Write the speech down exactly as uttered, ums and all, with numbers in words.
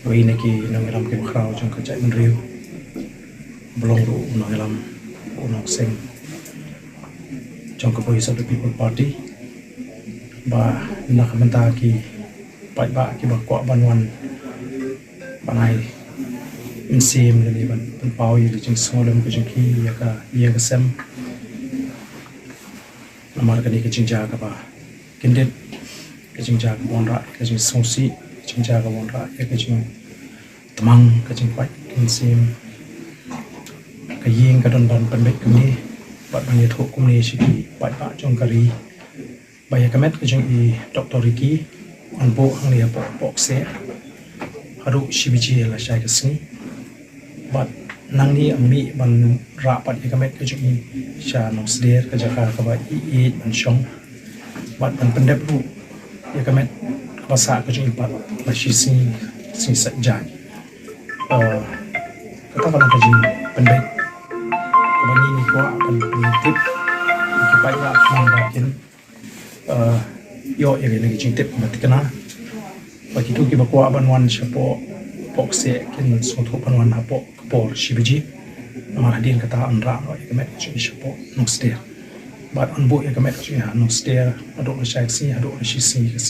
Wei na ki nongïalam kiba khraw jong ka jaitbynriew, ba long ruh u nongïalam, u nongseng jong ka Voice of the People Party, ba na ka bynta ki paidbah kiba kwah ban wan ban ai mynsiem lane ban pynpaw ïa ka jingsngewlem ka jong ki ïa ka ïing ka sem. Namar kane ka jingjia kaba kyndit, ka jingjia kaba wanrah ïa ka jingsngewsih, ka jingjia kaba wanrah ïa ka jingtmang, ka jingpait mynsiem. Ka ïing ka don ban pynbeit kumne bad ban ïathuh kumne sha ki paidbah jong ka ri, ba ïa ka met ka jong i Doctor Ricky yn buh hangne hapoh Pohkseh haduh shi baje lashai ka sngi. Bad nangne yn mih ban rah pat ïa ka met ka jong i sha Nongsder, ka jaka kaba i ïeit ban shong, bad ban pyndep ruh ïa ka met kaba sah ka jong i pat la shi sngi, sngi Saitjaiñ. Eh, kata ka long ka jingpynbeit kaba ngi ngi kwah ban pyntip ïa ki paidbah kumno ba kin eh, ïoh ïa kane ka jingtip ba thikna. Ba kito kiba kwah ban wan shapoh Pohkseh kin sngewthuh ban wan hapoh ka por shi baje. Namar hadien kata yn rah noh ïa ka met ka jong i shapoh Nongsder. Bad yn buh ïa ka met ka jong i ha Nongsder haduh lashai ka sngi, haduh la shi sngi ka